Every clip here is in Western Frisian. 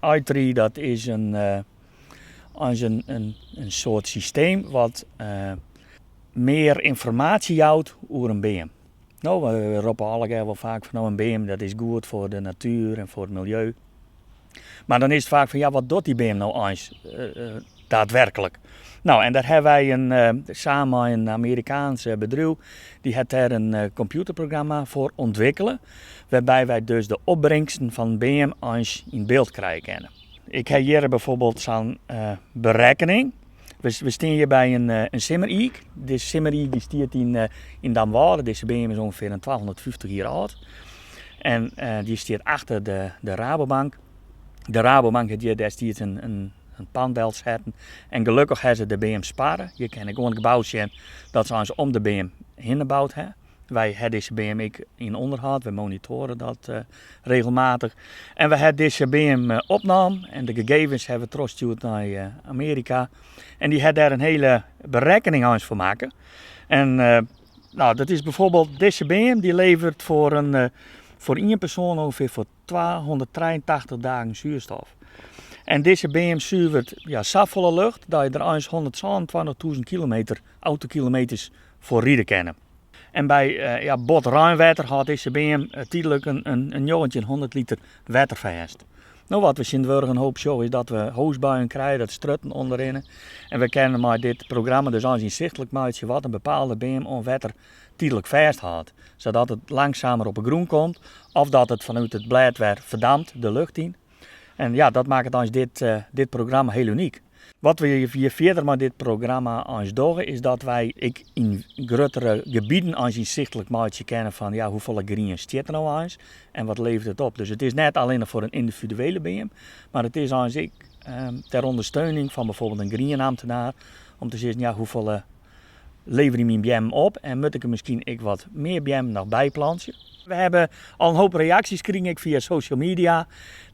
iTree dat is in, eins in soart systeem wat mear ynformaasje jout oer in beam. No, we roppe allegear wol faak fan no in beam dat is goed foar de natuer en foar it miljeu. Mar dan is it faak fan ja, wat docht dy beam no eins daadwerklik? No, en dêr hawwe wy in, samen mei in Amerikaans bedriuw, dy hat dêr in kompjûterprogramma foar ûntwikkele, wêrby wy dus de opbringsten fan in beam eins yn byld krije kinne. Ik ha hjir bijvoorbeeld sa'n berekkening. We stean hjir by in simmeriik. Dizze simmeriik dy stiet yn Damwâlde. Dizze beam is ûngefear in 250 jier âld. En dy stiet achter de Rabobank. De Rabobank hat hjir destiids in pand delsetten. En gelokkich ha se de beam sparre. Je kinne gewoan it gebou sjen dat se eins om de beam hinne boud ha. Wy ha dizze beam ek yn ûnderhâld, wy monitoare dat regelmatich. En we ha dizze beam opnaam en de gegevens ha we trochstjoerd nei Amearika. En dy ha dêr in hiele berekkening eins foar makke. En nou, dat is bijvoorbeeld dizze beam, dy leveret foar ien persoan ûngefear foar 283 dagen zuurstof. En dizze beam suveret, ja, safolle lucht dat je der eins 127.000 kilometer, autokilometers foar ride kinne. En by ja, bot reinwetter hâldt dizze beam tydlik in 1900 liter wetter fêst. No, wat we tsjintwurdich in hoop sjogge is dat we hoasbuien krije, dat strutten ûnderrinne. En we kinne mei dit programma dus eins ynsichtlik meitsje wat in bepaalde beam oan wetter tydlik fêsthâldt. Sadat it langsumer op 'e grûn komt of dat it fanút it blêd wer ferdampt de lucht yn. En ja, dat makket eins dit programma hiel unyk. Wat we hjir fierder mei dit programma eins dogge is dat wy ek yn gruttere gebieten eins ynsichtlik meitsje kinne fan ja, hoefolle grien stiet der no eins en wat leveret it op. Dus it is net allinnich foar in yndividuele beam, mar it is eins ek ter ûndersteuning fan bijvoorbeeld in grienamtenaar om te sizzen ja, hoefolle leverje myn beammen op en moat ik der miskien ek wat mear beammen noch byplantsje. We hawwe al in hoop reaksjes krigen, ek fia social media,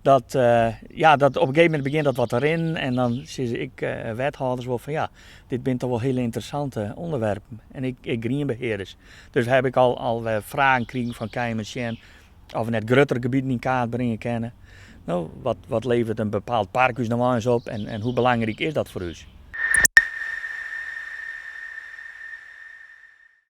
dat, ja, dat op in gegeven momint begjint dat wat te rinnen en dan sizze ek wethâlders wol fan ja, dit binne toch wol hiele ynteressante ûnderwerpen en ek grienbehearders. Dus haw ik al wer fragen krigen fan kinne je mar sjen oft we net gruttere gebieten yn kaart bringe kinne. No, wat leveret in bepaald park ús no eins op en hoe belangryk is dat foar ús?